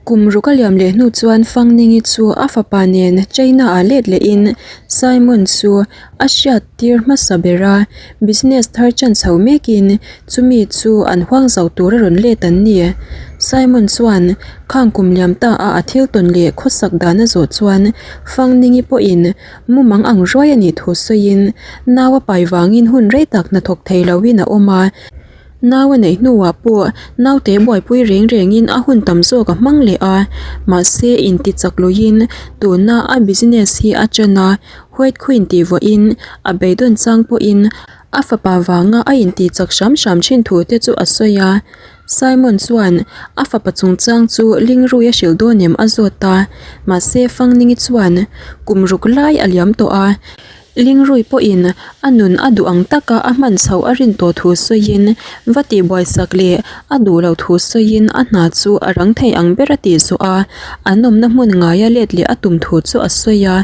Kum ruk a liam leh hnu chuan Fangningi chu a fapa nen China-ah let lehin Simon chu a hriat tir hmasa ber a, business thar chan chho mekin chumi chu an huang zo tur a rawn let an ni. Simon chuan khang kum liam ta a a thil tawn leh khawsak dan a zawh chuan Fangningi pawhin mumang ang ruai a nih thu sawiin nau a pai vangin hun rei tak hnathawk thei loin a awm a. Nau a neih hnuah pawh naute buaipui reng rengin a hun tam zawk a hmang leh a, mahse inti chak luiin tuna a business hi a ṭan a, White Queen tih vawiin a beidawn chang pawhin a fapa vanga a inti chak hram hram thin thu te chu a sawi a. Simon chuan a fapa chungchang chu Lingrui a hrilh dawn em a zawt a, mahse Fangningi chuan kum ruk lai a liam tawh a, Lingrui pawhin a nun a duh ang taka a hman chhoh a rin tawh thu sawiin va tihbuaisak leh a duh loh thu sawiin a hna chu a rang thei ang ber a tih zawh a, an awmna hmun ngaia let leh a tum thu chu a sawi a.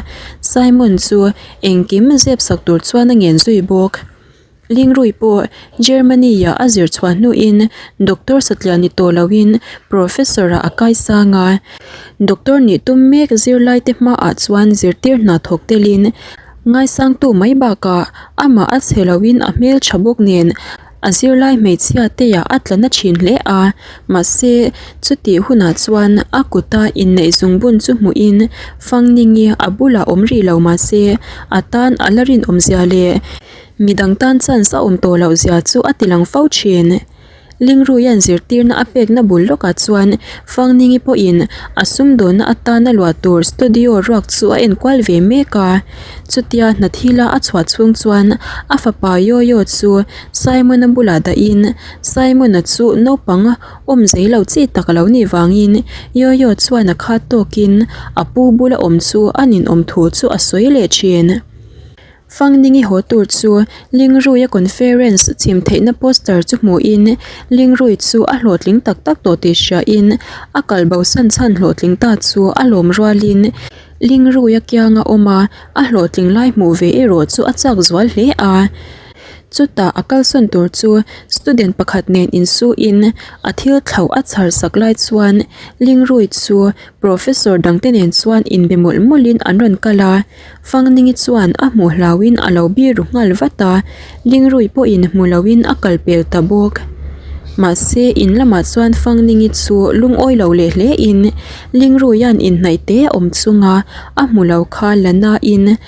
Simon chu engkim zep sak tur chuan a ngen zui bawk. Lingrui pawh Germany-ah a zir chhuah hnuin doctor satliah ni tawh loin professor-ah a kai sang a. Doctor nih tum mek zirlaite hmaah chuan zirtir hna thawk telin ngaisangtu mai bakah amah a chhe loin a hmel tha bawk nen a zirlai hmeichhia teah a tla na thin hle a. Mahse, chutih hunah chuan a kuta inneih zungbun chu hmuhin Fangningi a bulah awm rih lo mahse a tan a la rinawmzia leh Midang tan chance a awm tawh loh zia chu a ti lang fo thin. Lingruia'n zirtirna a pekna bul lawkah chuan Fangningi pawhin a sumdawnna atana luah tur studio ruak chu a enkual ve mek a. Chutia hna thila a chhuah chhung chuan a fapa Yoyo chu Simon-a bulah dahin Simon-a chu naupang awm zei lo chi tak a lo nih vangin Yoyo chuan a khat tawkin a pu bula awm chu a ninawm thu chu a sawi leh thin. Fangningi haw tur chu Lingruia conference chhim theihna poster chu hmuhin Lingrui chu a hlawhtling tak tak tawh tih hriain a kal bosan chhan hlawhtling ta chu a lawm rualin Lingruia kianga awm a, a hlawhtling lai hmuh ve erawh chu a chak zual hle a. Chutah a kalsawn tur chu student pakhat nen insuin a thil thlauh a chhar sak lai chuan Lingrui chu professor dangte nen chuan inbe mawlh mawlhin an rawn kal a. Fangningi chuan a hmuh hlauhin a lo bir ru nghal vat a, Lingrui pawhin hmu loin a kal pel ta bawk. Mahse, in lamah chuan Fangningi chu lungawi lo leh hlein Lingruia'n inhnaih te a awm chunga a hmu lo kha la nain,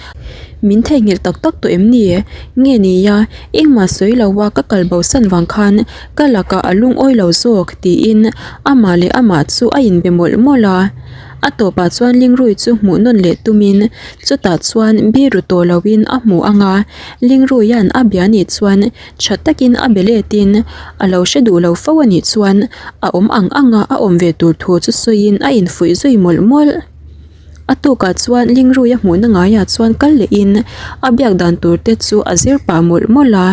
Min theihnghilh tak tak tawh em ni? Nge nia, engmah sawi loa ka kal bosan vang khan ka lakah a lungawi lo zawk tiin amah leh amah chu a inbe mawlh mawlh a. A tawpah chuan Lingrui chu hmuh nawn leh tumin chutah chuan biru tawh loin a hmu ang a, Lingruia'n a bia nih chuan tha takin a be letin a lo hre duh lo fo a nih chuan a awm ang anga a awm ve tur thu chu sawiin a infuih zui mawlh mawlh. A tukah chuan Lingruia hmuhna ngaiah chuan kal lehin a biak dan tur te chu a zir pah mawlh mawlh a,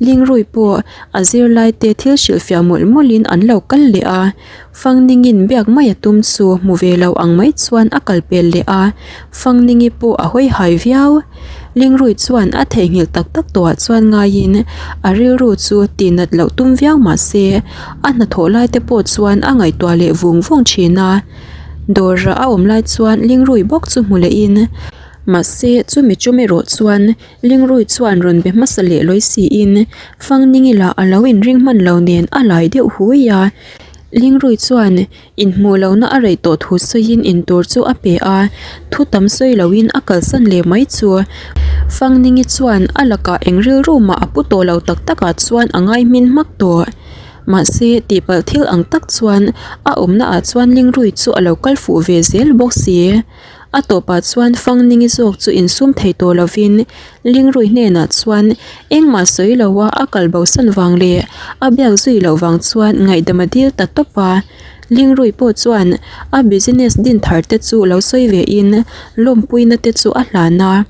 Lingrui pawh a zirlai te thil hrilhfiah mawlh mawlhin an lo kal leh a. Fangningin biak mai a tum chu hmu ve lo ang mai chuan a kal pel leh a, Fangningi pawh a hawi hai viau. Lingrui chuan a theihnghilh tak tak tawhah chuan ngaiin a rilru chu tihnat loh tum viau mah se a hnathawh lai te pawh chuan a ngaihtuah leh vung vung thin a. Dawrah a awm lai chuan Lingrui bawk chu hmu lehin mahse chumi tum erawh chuan Lingrui chuan rawn be hmasa leh lawi siin Fangningi lah a lo inring hman lo nen a lai deuh hui a. Lingrui chuan inhmuh lohna a rei tawh thu sawiin intur chu a pe a, thu tam sawi loin a kalsan leh mai chu. Fangningi chuan a lakah eng rilru mah a pu tawh lo tak takah chuan a ngai hmin hmak tawh. Mahse, tihpalh thil ang tak chuan a awmna ah chuan Lingrui chu a lo kal fuh ve zel bawk si. A tawpah chuan Fangningi zawk chu insum thei tawh lovin Lingrui hnenah chuan engmah sawi loa a kal bosan vang leh a biak zui loh vang chuan ngaihdam a dil ta tawp a. Lingrui pawh chuan a business din thar te chu lo sawi vein lawmpuina te chu a hlan a.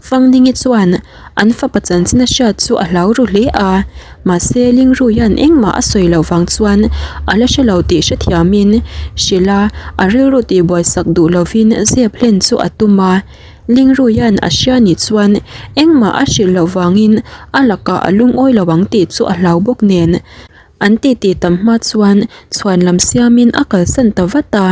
Fangningi chuan an fapa chanchin a hriat chu a hlau ru hle a, mahse Lingruia'n engmah a sawi loh vang chuan a la hre lo tih hrethiamin hrilh a, a rilru tihbuaisak duh lovin zep hlen chu a tum a. Lingruia'n a hria nih chuan engmah a hrilh loh vangin a lakah a lungawi lo ang tih chu a hlau bawk nen an titi tam hma chuan chhuan lam siamin a kalsan ta vat a.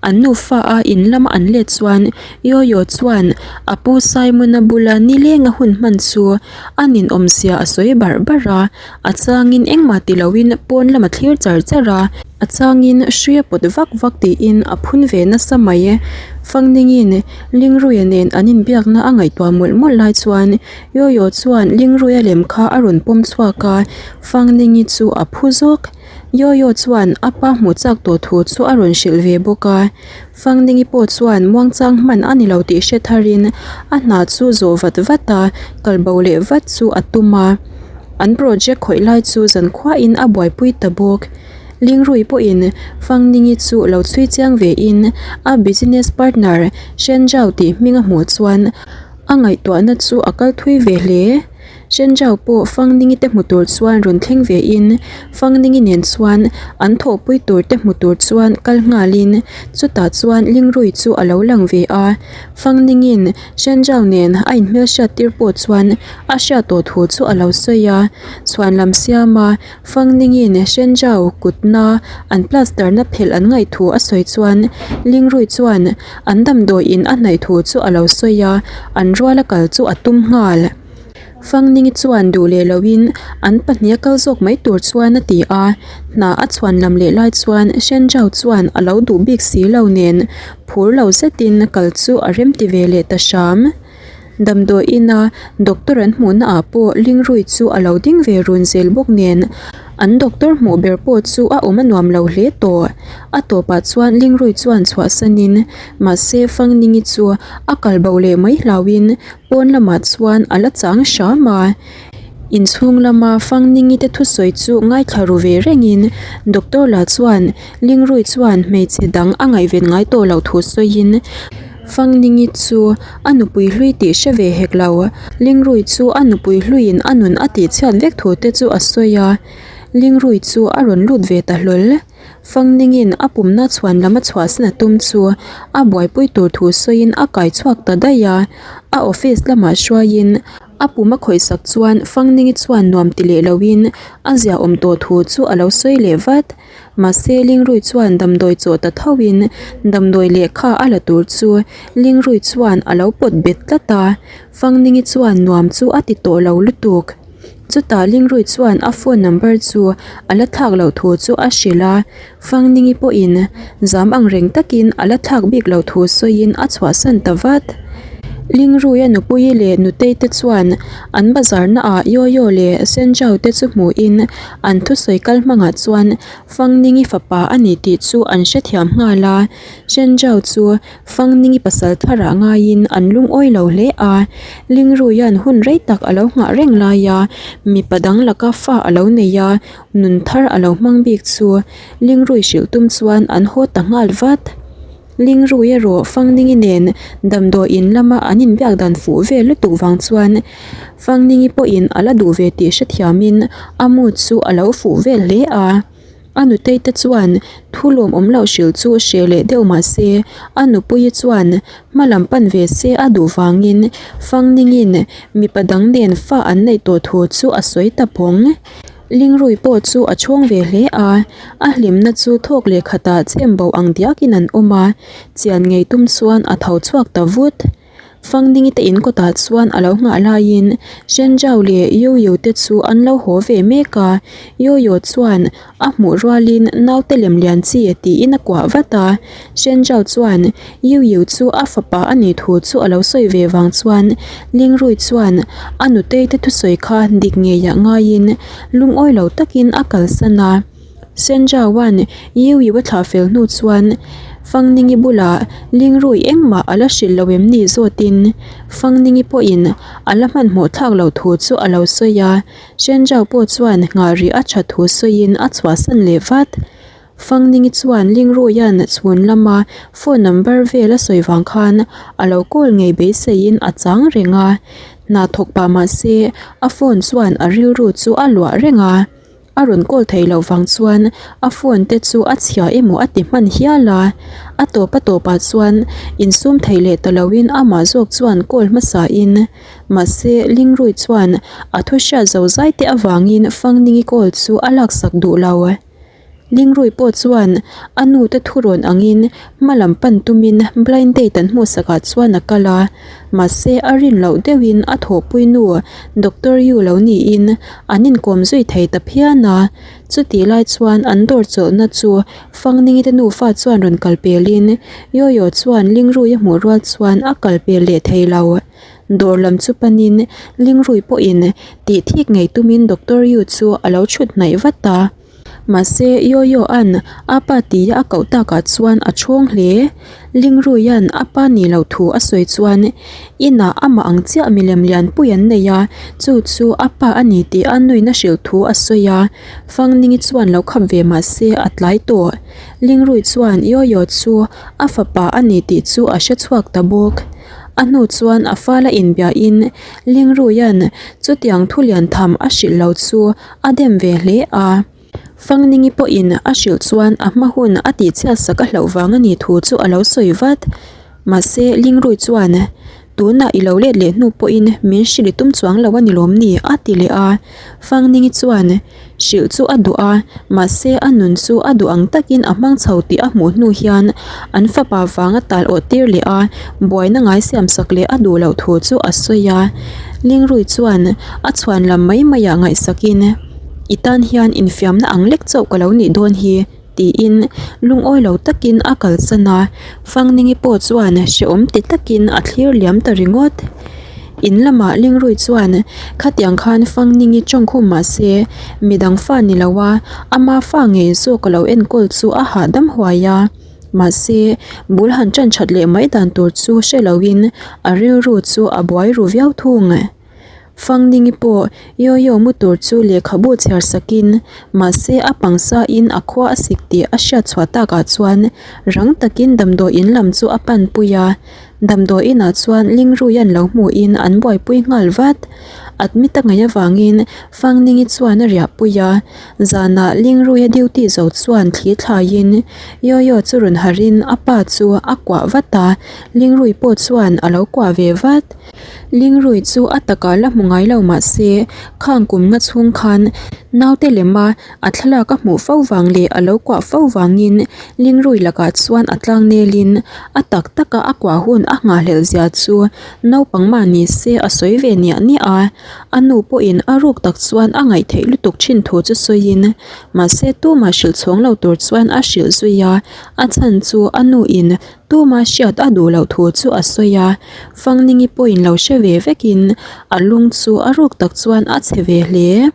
An nufa a in lama an let chuan Yoyo chuan a pu Simon-a bula nilenga hun hman chu a ninawmzia a sawi barh barh a, a changin engmah ti loin pawn lam a thlir char char a, a changin hrui a pawt vak vak tiin a phun ve nasa mai. Fangningin Lingruia nen an inbiakna a ngaihtuah mawlh mawlh lai chuan Yoyo chuan Lingruia lem kha a rawn pawm chhuak a, Fangningi chu a phu zawk. Yoyo chuan a pa hmuh chak tawh thu chu a rawn hrilh ve bawk a. Fangningi pawh chuan muangchang hman a ni lo tih hre tharin a hna chu zawh vat vat a, kal bo leh vat chu a tum a. An project khawih lai chu zankhuain a buaipui ta bawk. Lingrui pawhin Fangningi chu lo chhui chiang vein a business partner Shenjao tih hming a hmuh chuan a ngaihtuahna chu a kal thui ve hle. Shenjao pawh Fangningi te hmu tur chuan rawn thleng ve in Fangningi nen chuan an thawhpui tur te hmu tur chuan kal nghal in chutah chuan Lingrui chu a lo lang ve a. Fangningin Shenjao nen a inhmelhriat tir pawh chuan a hriat tawh thu chu a lo sawi a. Chhuan lam siam a Fangningin Shenjao kutna an plaster na phelh an ngaih thu a sawi chuan Lingrui chuan an damdawi in a hnaih thu chu a lo sawi a, an ruala kal chu a tum nghal. Fangningi chuan duh leh loin an pahniha kal zawk mai tur chuan a ti a, hna a chhuan lam leh lai chuan Shenjao chuan a lo duh bik si lo nen phur lo zetin kal chu a remti ve leh ta hram. Damdawi ina doctor an hmuhna ah pawh Lingrui chu a lo ding ve run zel bawk nen an doctor hmuh ber pawh chu a awm a nuam lo hle tawh. A tawpah chuan Lingrui chuan chhuahsanin mahse Fangningi chu a kal bo leh mai hlauhin Pawn lamah chuan a la chang hram a, inchhung lama Fangningi te thusawi chu ngaithla ru ve rengin doctor lah chuan Lingrui chuan hmeichhe dang a ngaihven ngai tawh loh thu sawiin Fangningi chu a nupui hlui tih hre ve hek lo. Lingrui chu a nupui hluiin a nun a tihchhiat vek thu te chu a sawi a, Lingrui chu a rawn lut ve ta hlawl. Fangningin a pumna chhuan lam a chhuahsan a tum chu a buaipui tur thu sawiin a kai chhuak ta daih a, a office lamah hruaiin a pum a khawihsak chuan Fangningi chuan nuam ti leh loin a ziaawm tawh thu chu a lo sawi leh vat. Mahse Lingrui chuan damdawi chawh ta thoin damdawi lehkha a la tur chu Lingrui chuan a lo pawt bet tlat a, Fangningi chuan nuam chu a ti tawh lo lutuk. Chutah Lingrui chuan a phone number chu a la thlak loh thu chu a hrilh a, Fangningi pawhin zam ang reng takin a la thlak bik loh thu sawiin a chhuahsan ta vat. Lingruia nupuii leh nutei te chuan an bazar naah Yoyo leh Senjao te chu hmuhin an thusawi kal hmangah chuan Fangningi fapa a ni tih chu an hrethiam nghal a, Senjao chu Fangningi pasal tharah ngaiin an lungawi lo hle a, Lingruia'n hun rei tak a lo nghah reng lai a, mipa dang laka fa a lo nei a, nun thar a lo hmang bik chu Lingrui hrilh tum chuan an haw ta nghal vat. Lingrui erawh Fangningi nen damdawi in lama an inbiak dan fuh vel lutuk vang chuan Fangningi pawhin a la duh ve tih hrethiamin a mood chu a lo fuh vel hle a. A nutei te chuan thu lawmawm loh hrilh chu hreh leh deuh mah se, a nupuii chuan hma lam pan ve se a duh vangin Fangningin mipa dang nen fa an neih tawh thu chu a sawi ta phawng. Lingrui pawh chu a chhawng ve hle a, a hlimna chu thawk leh khatah chhem bo ang diakin an awm a, chian ngei tum chuan a tho chhuak ta vut. Fangningi te in kawtah chuan a lo nghah laiin Shenjao leh Yoyo te chu an lo haw ve mek a, Yoyo chuan a hmuh rualin naute lem lian chi tiin a kuah vat a, Shenjao chuan Yoyo chu a fapa a nih thu chu a lo sawi ve vang chuan Lingrui chuan a nutei te thusawi kha dik ngeiah ngaiin lungawi lo takin a kalsan a. Senjaoan Yu Yu a thlah fel hnu chuan Fangningi bulah Lingrui engmah a la hrilh lo em ni zawtin Fangningi pawhin a la hmanhmawh thlak loh thu chu a lo sawi a, Senjao pawh chuan nghah rih a that thu sawiin a chhuahsan leh vat. Fangningi chuan Lingruia'n chhun lama phone number vel a sawi vang khan a lo call ngei beiseiin a chang reng a, hna thawk pah mah se a phone chuan a rilru chu a luah reng a. A rawn call theih loh vang chuan a phone te chu a chhia emaw a ti hman hial a, a tawp a tawpah chuan insum thei leh ta loin amah zawk chuan call hmasa in mahse Lingrui chuan a thu hriat zo zai te avangin Fangningi call chu a laksak duh lo. Lingrui pawh chuan a nu te thurawn angin hma lam pan tumin blind date an hmuhsakah chuan a kal a, mahse a rin loh deuhin a thawhpui nu Doctor Yu lo niin an inkawm zui thei ta phian a. Chutih lai chuan an dawr chawlhna chu Fangningi te nufa chuan rawn kal pelin Yoyo chuan Lingrui a hmuh rual chuan a kal pel leh thei lo. Dawr lam chu panin Lingrui pawhin tih thik ngei tumin Doctor Yu chu a lo chhut hnaih vat a. Mahse, Yoyo-a'n a pa tia a koh takah chuan a chhawng hle. Lingruia'n a pa nih loh thu a sawi chuan inah amah ang chiah milem lianpui an nei a, chu chu a pa a ni tih a nuin a hrilh thu a sawi a. Fangningi chuan lo khap ve mahse a tlai tawh. Lingrui chuan Yoyo chu a fapa a ni tih chu a hre chhuak ta bawk. A hnu chuan a fala inbiahin Lingruia'n chutiang thu lian tham a hrilh lo chu A dem ve hle a, Fangningi pawhin a hrilh chuan a hma hun a tihchhiat sak a hlauh vang a nih thu chu a lo sawi vat. Mahse, Lingrui chuan, Tunah i lo let leh hnu pawhin min hrilh i tum chuang lo a ni lawm ni? a ti leh a. Fangningi chuan hrilh chu a duh a, mahse a nun chu a duh ang takin a hmang chho tih a hmuh hnu hian an fapa vang a tal awh tir leh a, buaina ngai siam sak leh a duh loh thu chu a sawi a. Lingrui chuan a chhuan lam mai maiah ngaihsakin, I tan hian infiamna ang lek chauh ka lo nih dawn hi, tiin lungawi lo takin a kalsan a. Fangningi pawh chuan hrehawm ti takin a thlir liam ta ringawt. In lamah Lingrui chuan khatiang khan Fangningi tawngkhum mah se, midang fa ni lo a, ama fa ngei zawk a lo enkawl chu a hahdam huai a. Mahse, bul han ṭan ṭhat leh mai dan tur chu hre loin a rilru chu a buai ru viau thung. Fangningi pawh Yoyo mu tur chu lehkhabu chhiar sakin, mahse a pangsain a khua a sik tih a hriat chhuah takah chuan rang takin damdawiin lam chu a panpui a. Damdawiinah chuan Lingruian lo hmuhin an buaipui nghal vat. Admit a ngaih avangin Fangningi chuan a riahpui a. Zanah Lingruia duty zo chuan thli thlaiin Yoyo chu rawn harhin a pa chu a kuah vat a, Lingrui pawh chuan a lo kuah ve vat. Lingrui chu a takah la hmu ngai lo mah se, khang kum nga chhung khan naute lema a thlalak a hmuh fo vang leh a lo kuah fo vangin Lingrui lakah chuan a tlang nelin a tak taka a kuah hun a nghahhlelh zia chu naupang mah ni se a sawi ve niah niah a. A nu pawhin a ruk tak chuan a ngaih theih lutuk thin thu chu sawiin, mahse tumah hrilh chhawng lo tur chuan a hrilh zui a, a chhan chu a nuin tuma hriat a duh loh thu chu a sawi a, Fangningi pawhin lo hre ve vekin a lung chu a ruk tak chuan a chhe ve hle.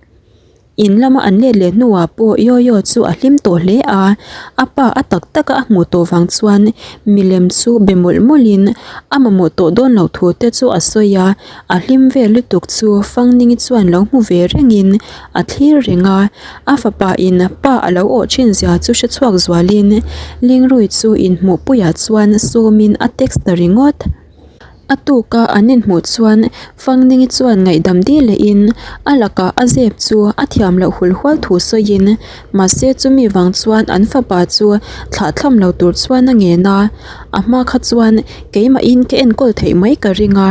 In lama an let leh hnuah pawh Yoyo chu a hlim tawh hle a, a pa a tak taka a hmuh tawh vang chuan milem chu be mawlh mawlhin a mamawh tawh dawn loh thu te chu a sawi a, a hlim vel lutuk chu Fangningi chuan lo hmu ve rengin a thlir reng a, a fapa in pa a lo awh thin zia chu hre chhuak zualin Lingrui chu inhmuhpuiah chuan sawmin a text ta ringawt. A tuka an inhmuh chuan Fangningi chuan ngaihdam dih lehin a lakah a zep chu a thiam loh hul hual thu sawiin mahse chumi vang chuan an fapa chu thlahthlam lo tur chuan a ngen a, a hma kha chuan keimahin ka enkawl theih mai ka ring a,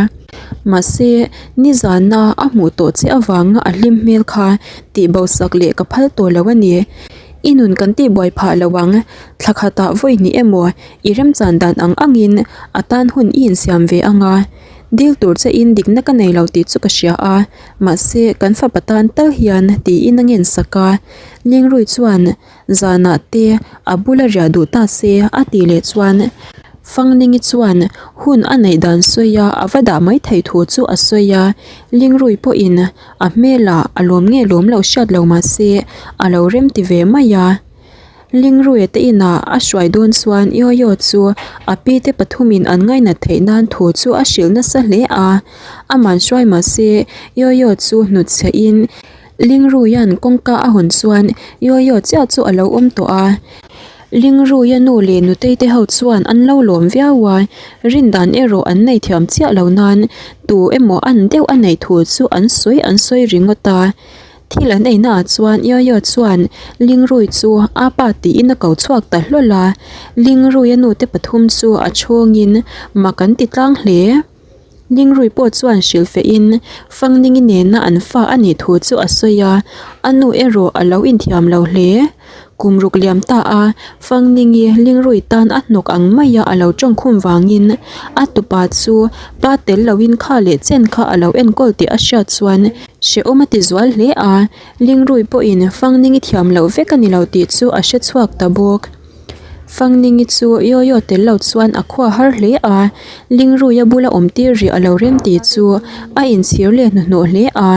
mahse nizana a hmuh tawh che avanga a hlim hmel kha tihbosak leh ka phal tawh lo a ni. I nun kan tihbuai phah lo ang, thla khatah vawi hnih emaw I remchan dan ang angin a tan hun i insiam ve ang a, dil tur che in dikna ka nei lo tih chu ka hria a, mahse kan fapa tan tal hian tiin a ngen sak a. Lingrui chuan zanah te a bula riah duh ta se a tih leh chuan Fangningi chuan hun a neih dan sawi a a va dah mai theih thu chu a sawi a, Lingrui pawhin a hmelah a lawm nge lawm loh hriat lo mahse a lo remti ve mai a. Lingruia te inah a hruai dawn chuan Yoyo chu a pi te pathumin an ngainat theih nan thu chu a hrilh nasa hle a. Aman hruai mah se Yoyo chu hnutchhiahin Lingruia'n kawngka a hawn chuan Yoyo chiah chu a lo awm tawh a. Lingruia nu leh nutei te ho chuan an lo lawm viau a, rin dan erawh an nei thiam chiah lo nan tu emaw an deuh a neih thu chu an sawi an sawi ringawt a. Thil an ei naah chuan Yoyo chuan Lingrui chu a pa tiin a ko chhuak ta hlawl a, Lingruia nute pathum chu a chhawngin mak an ti tlang hle. Lingrui pawh chuan hrilh fehin Fangningi nena an fa a nih thu chu a sawi a, a nu erawh a lo inthiam lo hle. Kum ruk liam ta a, Fangningi Lingrui tan a hnawk ang maia a lo tawngkhum vangin a tupa chu pa tel loin kha leh chen kha a lo enkawl tih a hriat chuan hrehawm a ti zual hle a, Lingrui pawhin Fangningi thiam loh vek a ni lo tih chu a hre chhuak ta bawk. Fangningi chu Yoyo tel lo chuan a khua har hle a, Lingruia bula awm tir rih a lo rem tih chu a inchhir leh hnuhnawh hle a.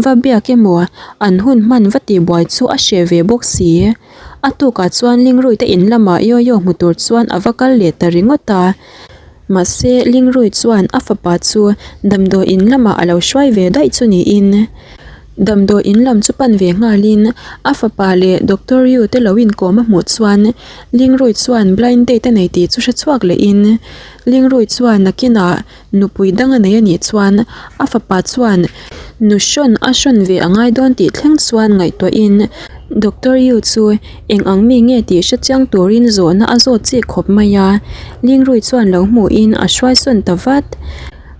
Va biak emaw an hun hman va tih buai chu a hreh ve bawk si. A tukah chuan Lingrui te in lamah Yoyo hmu tur chuan a va kal leh ta ringawt a. Mahse Lingrui chuan a fapa chu damdawi in lamah a lo hruai ve daih chu niin damdawi in lam chu pan ve nghalin a fapa leh Doctor Yu te lo inkawm a hmuh chuan Lingrui chuan blind date a nei tih chu hre chhuak lehin Lingrui chuan nakinah Nupui dang a nei a nih chuan a fapa chuan nu hrawn a hrawn ve a ngai dawn tih thleng chuan ngaihtuahin Doctor Yu chu eng ang mi nge tih hre chiang turin zawhna a zawt chik khawp mai a, Lingrui chuan lo hmuhin a hruai sawn ta vat.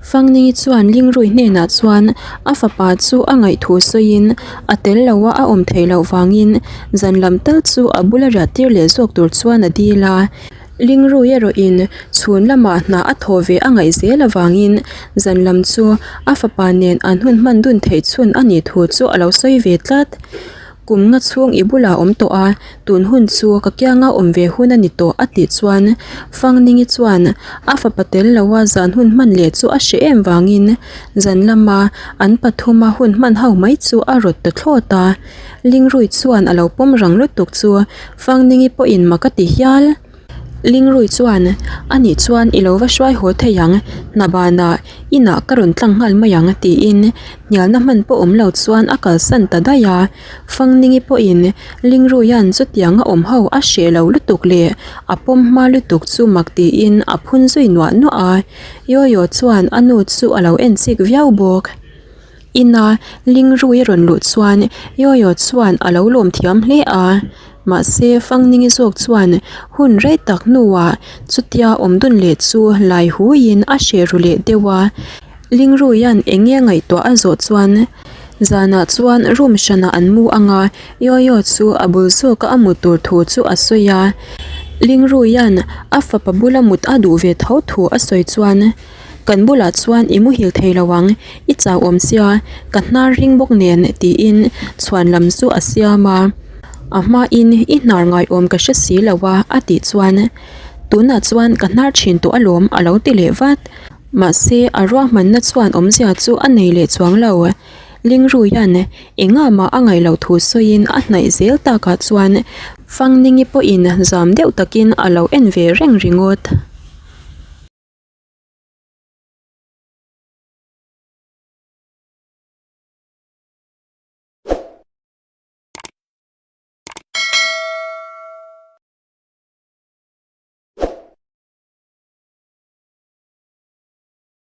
Fangningi chuan Lingrui hnenah chuan a fapa chu a ngaihthu sawiin a tel lo a a awm theih loh vangin zan lam tal chu a bula riah tir leh zawk tur chuan a dil a. Lingrui erawhin chhun lamah hna a thawh ve a ngaih zel avangin zan lam chu a fapa nen an hun hman dun theih chhun a nih thu chu a lo sawi ve tlat. Kum nga chhung i bulah awm tawh a, tun hun chu ka kianga awm ve hun a ni tawh a tih chuan Fangningi chuan a fapa tel loa zan hun hman leh chu a hreh em vangin zan lama an pathuma hun hman ho mai chu a rawt ta thlawt a. Lingrui chuan a lo pawm rang lutuk chu Fangningi pawhin mak a ti hial. Lingrui chuan, A nih chuan i lo va hruai haw thei ang, hna banah inah ka rawn tlang nghal mai ang tiin hnialna hman pawh awm lo chuan a kalsan ta daih a. Fangningi pawhin Lingruia'n chutiang a awm ho a hreh lo lutuk leh a pawm hma lutuk chu mak tiin a phun zui nuah nuah a. Yoyo chuan a nu chu a lo en chik viau bawk. Ina Lingrui a rawn luh chuan Yoyo chuan a lo lawm thiam hle a, mahse Fangningi zawk chuan hun rei tak hnuah chutia awm dun leh chu lai huiin a hreh ru leh deuh a. Lingruia'n eng nge ngaihtuah a zawh chuan zanah chuan room hranah an mu ang a, Yoyo chu a bul zawka a mut tur thu chu a sawi a. Lingruia'n a fapa bula mut a duh ve tho thu a sawi chuan. Kan bulah chuan i muhil thei lo ang, i chau awm sia, ka hnar ring bawk nen tiin chhuan lam chu a siam a. A hmain i hnar ngaiawm ka hre si lo a a tih chuan tunah chuan ka hnar thin tawh alawm a lo ti leh vat. Mahse a ruahmanna chuan awmzia chu a nei leh chuang lo. Lingruia'n engah mah a ngaih loh thu sawiin a hnaih zel takah chuan Fangningi pawhin zam deuh takin a lo en ve reng ringawt.